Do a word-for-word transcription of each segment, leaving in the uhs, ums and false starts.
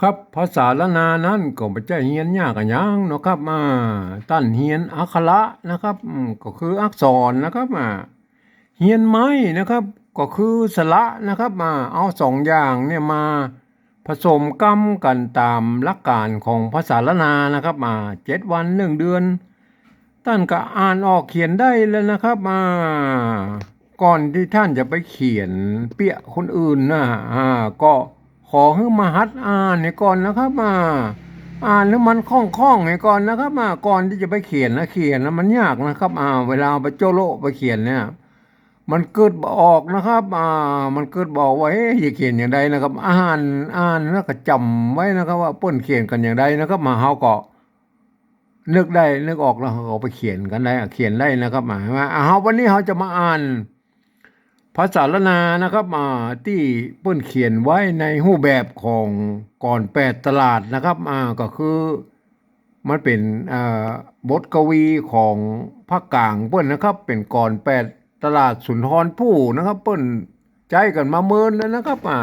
ครับ ภาษาล้านนานั้นก็บ่ใจ้เฮียนยากอะหยังเนาะครับ อ่า ต้านเฮียนอักขระนะครับ อืม ก็คืออักษรนะครับ อ่า เฮียนไม้นะครับ ก็คือสระนะครับ อ่า เอาสองอย่างเนี่ยมาผสมกำกั๋นต๋ามหลักก๋านของภาษาล้านนานะครับ อ่า เจ็ดวันหนึ่งเดือน ต้านก็อ่านออกเขียนได้แล้วนะครับ อ่า ก่อนตี้ต้านจะไปเขียนเปี้ยคนอื่นนะ อ่า ก็ขอหื้อมาหัดอ่านหื้อก่อนนะครับ อ่า อ่านหื้อมันคล่องๆหื้อก่อนนะครับ อ่า ก่อนตี้จะไปเขียนนะ เขียนนะมันยากนะครับ อ่า เวลาเอาไปโจ้โละไปเขียนเนี่ย มันกึ๊ดบ่ออกนะครับ อ่า มันกึ๊ดบ่ออกว่า เอ๊ะ จะเขียนอย่างใดนะครับ อ่าน อ่านแล้วก็จ๋ำไว้นะครับ ว่าเปิ้นเขียนกั๋นอย่างใดนะครับ มาเฮาก็ นึกได้นึกออกแล้วเฮาก็ไปเขียนกั๋นได้ เขียนได้นะครับ มา มา อ่า เฮาวันนี้เฮาจะมาอ่านภาษาล้านนานะครับ อ่า ตี้เปิ้นเขียนไว้ในรูปแบบของกลอนแปดตลาดนะครับ อ่า ก็คือมันเป๋น อ่า บทกวีของภาคก๋างเปิ้นนะครับ เป๋นกลอนแปดตลาดสุนทรภู่นะครับ เปิ้นใจ๊กั๋นมาเมินแล้วนะครับ อ่า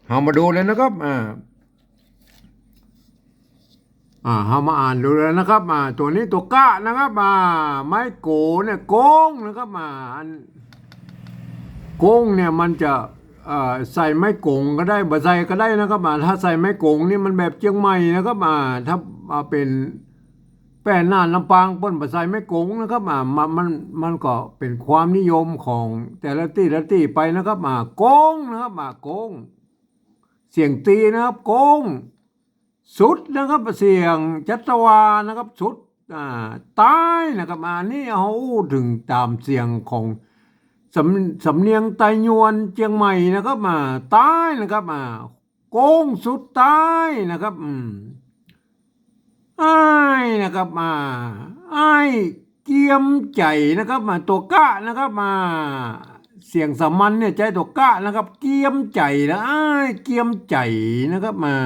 เฮามาดูเลยนะครับ อ่า อ่า เฮามาอ่านดูเลยนะครับ อ่า ตั๋วนี้ตั๋วกะนะครับ อ่า ไม้โก๋เนี่ยโก๋งนะครับ อ่า อัน โก๋งเนี่ยมันจะ เอ่อ ใส่ไม้ก๋งก็ได้ บ่ใส่ก็ได้นะครับ อ่า ถ้าใส่ไม้ก๋งนี่มันแบบเจียงใหม่นะครับ อ่า ถ้า อ่า เป๋นแป้น่านลำปางเปิ้นบ่ใส่ไม้ก๋งนะครับ อ่า มัน มัน มันก็เป๋นความนิยมของแต่ละตี้ละตี้ไปนะครับ อ่า โก๋งนะครับ อ่า โก๋ง เสียงตี๋นะครับ โก๋ง สุดนะครับ เสียงจัตวานะครับ สุด อ่า ต๋ายนะครับ อันนี้เฮาอู้เถิงต๋ามเสียงของสำ สำเนียงไตยวนเจียงใหม่นะครับ อ่า ต๋ายนะครับ อ่า โก๋งสุดต๋ายนะครับ อืม อ้ายนะครับ อ่า อ้ายเกียมใจ๋นะครับ อ่า ตั๋วกะนะครับ อ่า เสียงสามัญเนี่ยใจ๊ตั๋วกะนะครับ เกียมใจ๋นะ อ้ายเกียมใจ๋นะครับ อ่า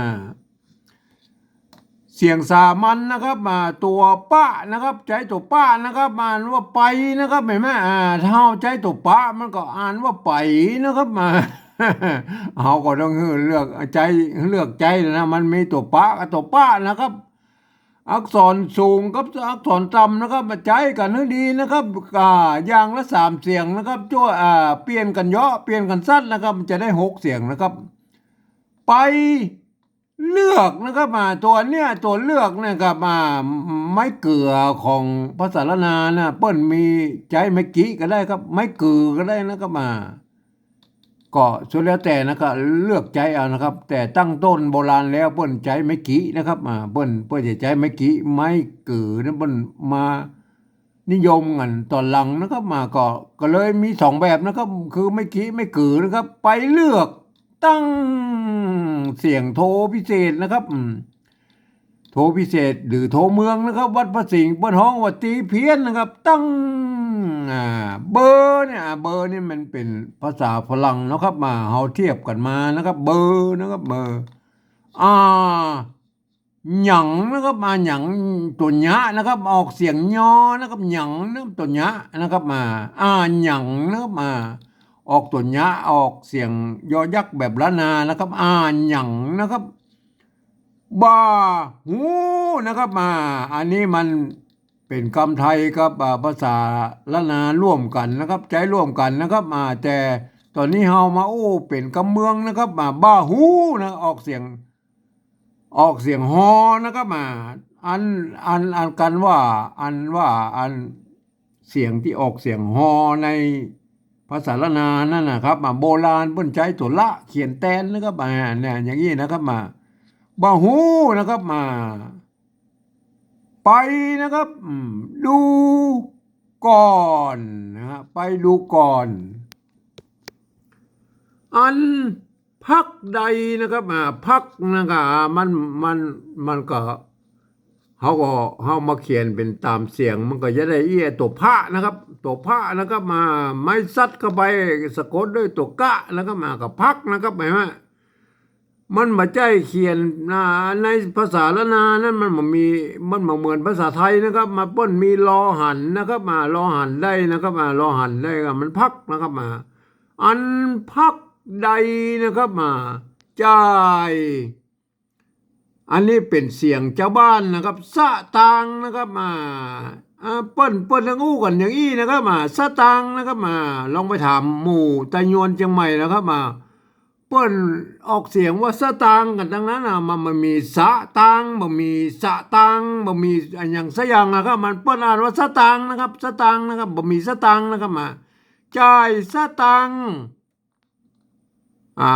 เสียงสามัญนะครับ อ่า ตั๋วปะนะครับ ใจ๊ตั๋วปะนะครับ อ่านว่าไปนะครับ หันก่อ อ่า ถ้าเฮาใจ๊ตั๋วปะมันก็อ่านว่าไปนะครับ อ่า เฮาก็ต้องหื้อเลือกใจ๊ เลือกใจ๊นะ มันมีตั๋วปะกับตั๋วปะนะครับ อักษรสูงกับอักษรต่ำนะครับ มาใจ๊กั๋นหื้อดีนะครับ อ่า อย่างละสามเสียงนะครับ จ้วย อ่า เปลี่ยนกั๋นเยาะ เปลี่ยนกั๋นสั้นนะครับ มันจะได้หกเสียงนะครับ ไป เลือกนะครับ อ่า ตั๋วเนี้ยตั๋วเลือกนะครับ อ่า ไม้เกือของภาษาล้านนานะ เปิ้นมีใจ๊ไม้กิก็ได้ครับ ไม้กือก็ได้นะครับ อ่า ก็สุดแล้วแต่นะครับ เลือกใจ๊เอานะครับ แต่ตั้งต้นโบราณแล้วเปิ้นใจ๊ไม้กินะครับ อ่า เปิ้น เปิ้นจะใจ๊ไม้กิ ไม้กือนั้นเปิ้นมา นิยมกั๋นต๋อนหลังนะครับ มาก็ ก็เลยมีสองแบบนะครับ คือไม้กิไม้กือนะครับ ไปเลือกตั้งเสียงโทพิเศษนะครับ อืม โทพิเศษหรือโทเมืองนะครับ วัดพระสิงห์เปิ้นฮ้องว่าตี๋เพี้ยนนะครับ ตั้ง อ่า เบอร์เนี่ย อ่า เบอร์นี่มันเป๋นภาษาฝรั่งนะครับ มาเฮาเทียบกั๋นมานะครับ เบอร์นะครับ เบอร์ อ่า หยังนะครับ อ่า หยัง ตั๋วเนี้ยนะครับ ออกเสียงยอนะครับ หยังนะ ตั๋วเนี้ยนะครับ อ่า อ่า หยังนะครับ อ่า ออกตั๋วเนี้ย ออกเสียงยอยักษ์แบบล้านนานะครับ อ่า หยังนะครับ บ่าฮู้นะครับ อ่า อันนี้มันเป๋นกำไทยกับ อ่า ภาษาล้านนาร่วมกั๋นนะครับ ใจ๊ร่วมกั๋นนะครับ อ่า แต่ต๋อนนี้เฮามาอู้เป๋นกำเมืองนะครับ อ่า บ่าฮู้นะ ออกเสียง ออกเสียงฮอนะครับ อ่า อัน อัน อันกั๋นว่า อันว่า อันเสียงตี้ออกเสียงฮอในภาษาล้านนานั่นนะครับ อ่า โบราณเปิ้นใจ๊ตั๋วละเขียนแตนนะครับ อ่า เนี่ย อย่างนี้นะครับ อ่า บ่าฮู้นะครับ อ่า ไปนะครับ อืม ดูก่อนนะฮะ ไปดูก่อน อัน ผักใดนะครับ อ่า ผักนะครับ อ่า มัน มัน มันก็ เฮาก็ เฮามาเขียนเป๋นต๋ามเสียง มันก็จะได้เอี้ยตั๋วพะนะครับ ตั๋วพะนะครับ อ่า ไม้สัดเข้าไป สะกดด้วยตั๋วกะนะครับ อ่า ก็ผักนะครับ หันก่อ มันบ่ใจ้เขียน อ่า ในภาษาล้านนานั้นมันบ่มี มันบ่เหมือนภาษาไทยนะครับ มาเปิ้นมีลอหันนะครับ อ่า ลอหันได้นะครับ อ่า ลอหันได้ก็มันผักนะครับ อ่า อันผักใดนะครับ อ่า จ่าย อันนี้เป๋นเสียงจาวบ้านนะครับ สตางค์นะครับ อ่า อ่า เปิ้น เปิ้นต้องอู้กั๋นอย่างอี้นะครับ อ่า สตางค์นะครับ อ่า ลองไปถามหมู่ไตยวนเจียงใหม่นะครับ อ่า เปิ้นออกเสียงว่าสตางค์กั๋นตังนั้นนะ มัน มันบ่มีสตางค์ บ่มีสตางค์ บ่มีอะหยังสักอย่างนะครับ มันเปิ้นอ่านว่าสตางค์นะครับ สตางค์นะครับ บ่มีสตางค์นะครับ อ่า จ่ายสตางค์ อ่า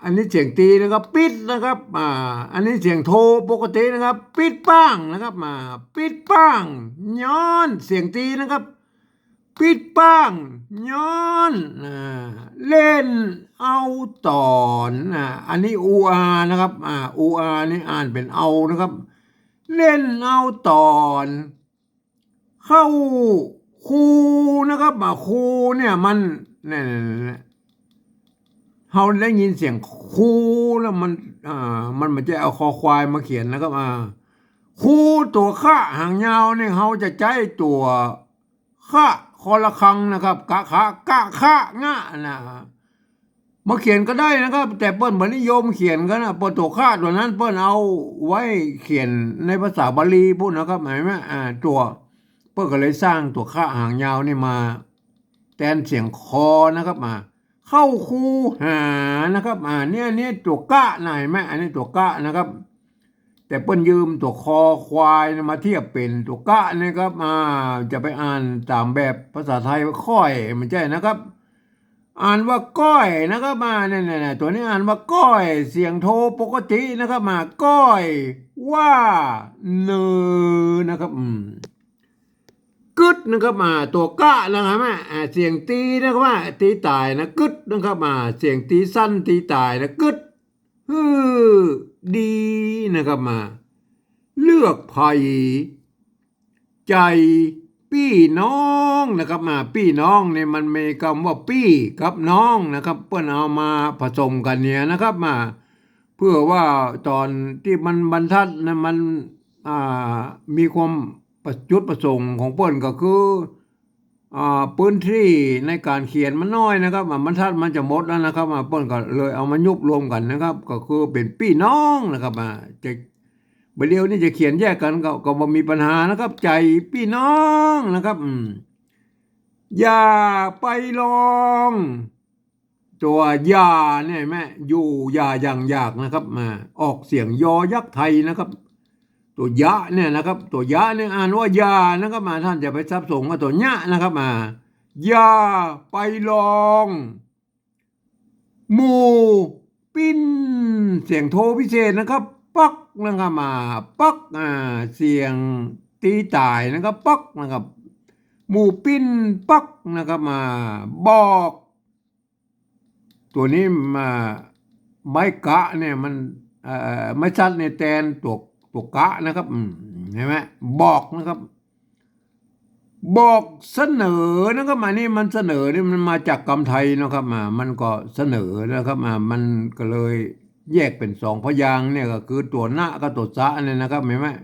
อันนี้เสียงตรีนะครับ ปิ๊ดนะครับ อ่า อันนี้เสียงโทปกตินะครับ ปิ๊ดป้างนะครับ อ่า ปิ๊ดป้าง ย้อนเสียงตรีนะครับ ปิ๊ดป้าง ย้อน อ่า เล่นเอาต๋อน อ่า อันนี้ อู อา นะครับ อ่า อู อา นี่อ่านเป๋นเอานะครับ เล่นเอาต๋อน เข้าคูนะครับ อ่า คูเนี่ยมัน เนี่ย เนี่ย เนี่ย เฮาได้ยินเสียงคูแล้วมัน อ่า มัน มันจะเอาคอควายมาเขียนนะครับ อ่า คูตั๋วคะหางยาวนี่เฮาจะใจ๊ตั๋ว คะ คอระฆังนะครับ กะขะ กะขะงะนะ มาเขียนก็ได้นะครับ แต่เปิ้นบ่นิยมเขียนกั๋นนะ เปิ้นตั๋วคะตั๋วนั้นเปิ้นเอาไว้เขียนในภาษาบาลีปู๊นนะครับ หันก่อ อ่า ตั๋ว เปิ้นก็เลยสร้างตั๋วคะหางยาวนี่มาแตนเสียงคอนะครับ อ่า เข้าคูหานะครับ อ่า เนี่ย เนี่ยตั๋วกะนะ หันก่อ อันนี้ตั๋วกะนะครับ แต่เปิ้นยืมตั๋วคอควายนะมาเทียบเป๋นตั๋วกะนะครับ อ่า จะไปอ่านต๋ามแบบภาษาไทยว่าก้อย บ่ใจ้นะครับ อ่านว่าก้อยนะครับ อ่า เนี่ย เนี่ย เนี่ย ตั๋วนี้อ่านว่าก้อย เสียงโทปกตินะครับ อ่า ก้อย ว่า เนอ นะครับ อืม กึ๊ดนะครับ อ่า ตั๋วกะนะครับ อ่า อ่า เสียงตรีนะครับ อ่า ตรีต่ายนะ กึ๊ดนะครับ อ่า เสียงตรีสั้นตรีต่ายนะ กึ๊ด หื้อ ดีนะครับ มา เลือกใผ ใจ๋ ปี้น้องนะครับ มา ปี้น้องนี่มันมีกำว่าปี้กับน้องนะครับ เปิ้นเอามาผสมกั๋นเนี่ยนะครับ มา เพื่อว่าต๋อนตี้มันบรรทัดนะ มัน อ่า มีความประ จุดประสงค์ของเปิ้นก็คือ อ่า พื้นที่ในก๋านเขียนมันน้อยนะครับ อ่า บรรทัดมันจะหมดแล้วนะครับ อ่า เปิ้นก็เลยเอามายุบรวมกั๋นนะครับ ก็คือเป๋นปี้น้องนะครับ อ่า จะ บ่าเดี่ยวนี้จะเขียนแยกกั๋นก็ ก็บ่มีปัญหานะครับ ใจ๋ปี้น้องนะครับ อืม อย่าไปลอง ตั๋วอย่าเนี่ยแม่ อยู่อย่าอย่างอยากนะครับ มา ออกเสียงยอยักษ์ไทยนะครับ ตั๋วยะเนี่ยนะครับ ตั๋วยะเนี่ยอ่านว่าอย่านะครับ มา ต้านจะไปสับสนกับตั๋วยะนะครับ มา อย่าไปลอง หมู่ปิ้น เสียงโทพิเศษนะครับ ป๊อกนะครับ มา ป๊อก อ่า เสียงตรีต่ายนะครับ ป๊อกนะครับ หมู่ปิ้นป๊อกนะครับ มา บอก ตั๋วนี้มา ไม้กะเนี่ยมัน เอ่อ ไม้สัตว์เนี่ยแตนตั๋ว ตั๋วกะนะครับ อืม หันก่อ บอกนะครับ บอกเสนอนะครับ อันนี้มันเสนอนี่มันมาจากกำไทยนะครับ อ่า มันก็เสนอนะครับ อ่า มันก็เลยแยกเป๋นสองพยางค์เนี่ย ก็คือตั๋วนะกับตั๋วสะเนี่ยนะครับ หันก่อ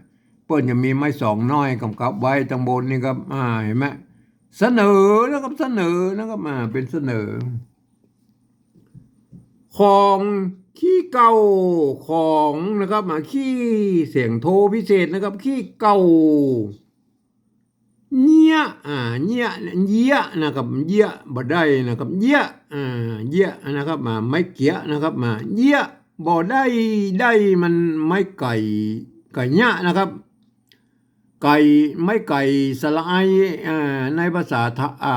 เปิ้นจะมีไม้สองน้อยกำกับไว้ตังบนนี่ครับ อ่า หันก่อ เสนอนะครับ เสนอนะครับ อ่า เป๋นเสนอ ของขี้เก่า ของนะครับ มา ขี้ เสียงโทพิเศษนะครับ ขี้เก่า เยียะ อ่า เยียะ เยียะนะครับ เยียะ บ่ได้นะครับ เยียะ อ่า เยียะนะครับ มา ไม้เกียะนะครับ มา เยียะ บ่ได้ ได้มันไม้ไก่ ไก่เยียะนะครับ ไก่ ไม้ไก่สระไอ อ่า ในภาษาทะ อ่า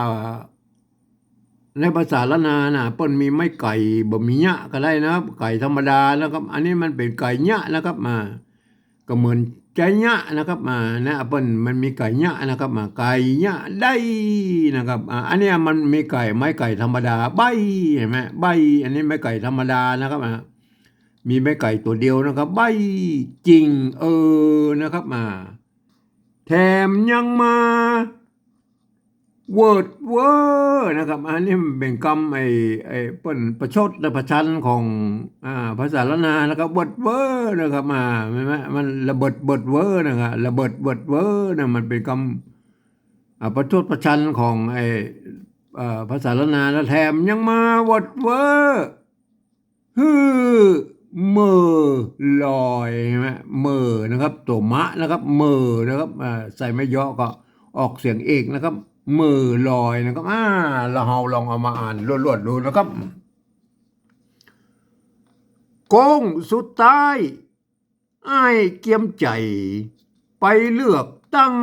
ในภาษาล้านนาน่ะ เปิ้นมีไม้ไก่ บ่มีเยียะก็ได้นะครับ ไก่ธรรมดานะครับ อันนี้มันเป๋นไก่เยียะนะครับ มา ก็เหมือนใจ๊เยียะนะครับ มา นะ เปิ้นมันมีไก่เยียะนะครับ มา ไก่เยียะได้นะครับ อ่า อันเนี้ยมันมีไก่ ไม้ไก่ธรรมดา ใบ้ หันก่อ ใบ้ อันนี้ไม้ไก่ธรรมดานะครับ อ่า มีไม้ไก่ตั๋วเดียวนะครับ ใบ้จิ่ง เออ นะครับ อ่า แถมยังมา เวิร์ดเว้อนะครับ อันนี้มันเป๋นกำไอ้ ไอ้เปิ้นประชดและประชันของ อ่า ภาษาล้านนานะครับ เวิร์ดเว้อนะครับ อ่า หันก่อ มันระเบิดเบิดเว้อนะครับ ระเบิดเบิดเว้อนะ มันเป๋นกำ อ่า ประชดประชันของไอ้ เอ่อ ภาษาล้านนา แล้วแถมยังมาเวิร์ดเว้อ หื้อ เหม่อลอยนะ เหม่อนะครับ ตั๋วมะนะครับ เหม่อนะครับ อ่า ใส่ไม้เยาะก็ออกเสียงเอกนะครับ เหม่อลอยนะครับ อ่า แล้วเฮาลองเอามาอ่านลวดๆ ดูนะครับ โก๊งสุดท้าย อ้ายเกียมใจ๋ไปเลือกตั้ง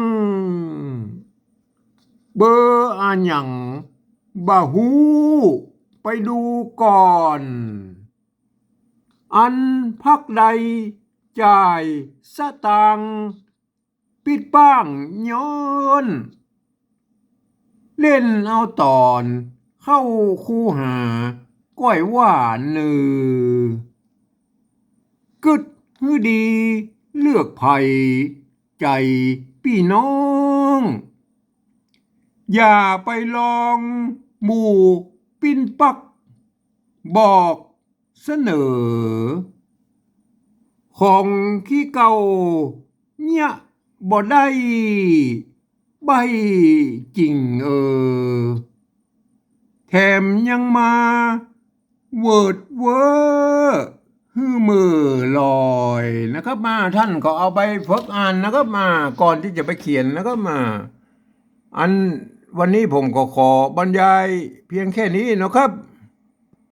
เบอร์อะหยังบ่ฮู้ ไปดูก่อน อันพรรคใดจ่ายสตางค์ ปิ๊ดป๊างย้อน เล่นเอาต๋อนเข้าคูหา ก้อยว่าเน่อ กึ๊ดหื้อดีเลือกใผ ใจ๋ปี้น้อง อย่าไปลองหมู่ปิ๊นปั๊ก บอกเสนอ ของขี้เก่าเยียะบ่ได้ ใบ้จริงเออ แถมยังมาเวิร์ดเว้อหื้อเหม่อลอยนะครับ มา ท่านก็เอาไปฝึกอ่านนะครับ มา ก่อนตี้จะไปเขียนนะครับ มา อันวันนี้ผมก็ขอบรรยายเพียงแค่นี้นะครับ